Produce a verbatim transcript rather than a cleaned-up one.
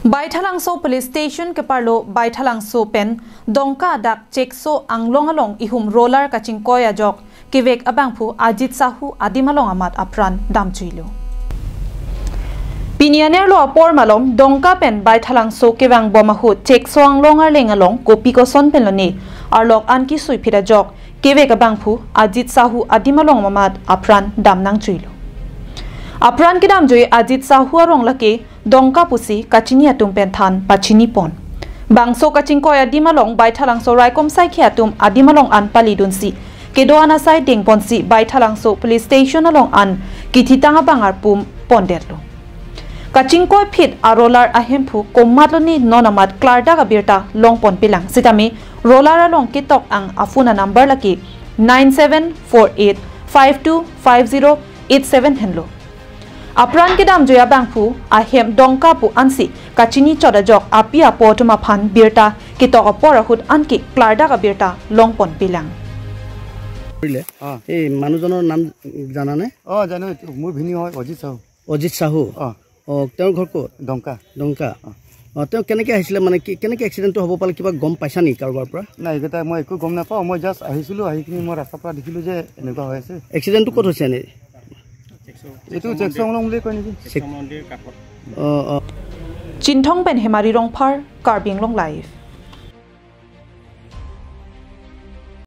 Baithalangso Police Station keparlo Baithalangso pen Dongka adak Chekso anglong along ihum roller kachingkoi ajok kevek abangphu Ajit Sahu adim along amat apran damjuilo. Pini anerlo apor malom Dongka pen Baithalangso kevangbom ahut Chekso anglong arleng along kopi koson pen lone arlok an kesui phit ajok kevek abangphu Ajit Sahu adim along amat apran dam nangjuilo. Apran kedamjui Ajit Sahu arong lake Dongka pusi kachini atum pen than pachini pon. Bangso kachingkoi adim along Baithalangso raikom saikhi atum adim along an palidunsi kedo-an asai dengponsi Baithalangso Police Station along an kithitang abang arpum pondetlo. Kachingkoi phit a roller ahemphu komatlo ni non amat klardak abirta longponpelang sitame roller along ketok ang a phone a number lake nine seven four eight five two five zero eight seven henlo. Apran kedamjui abangphu ahem Dongka pu ansi kachini chot ajok api apo atum aphan birta ketok apor ahut anke klardak abirta longponpelang. কৰিলে। এই মানুহজনৰ নাম জানানে? অ জানো, এইটো মোৰ ভিনী হয় অজিত চাহু। অজিত চাহু। অ অ, তেওঁৰ ঘৰ ক'ত? ডংকা। ডংকা। অ, তেওঁ কেনেকে আহিছিলে, মানে কি, কেনেকে এক্সিডেণ্টটো হ'ব পালে? কিবা গম পাইছা নেকি কাৰোবাৰ পৰা? নাই, এইকেইটা মই একো গম নাপাওঁ। মই জাষ্ট আহিছিলোঁ, আহি কিনি মই ৰাস্তাৰ পৰা দেখিলোঁ যে এনেকুৱা হৈ আছে। এক্সিডেণ্টটো ক'ত হৈছে এনেই? এইটো চেকচং লং বুলি কয় নেকি? অ, অ। Chinthong pen Hemari Rongphar, Karbi Anglong Live.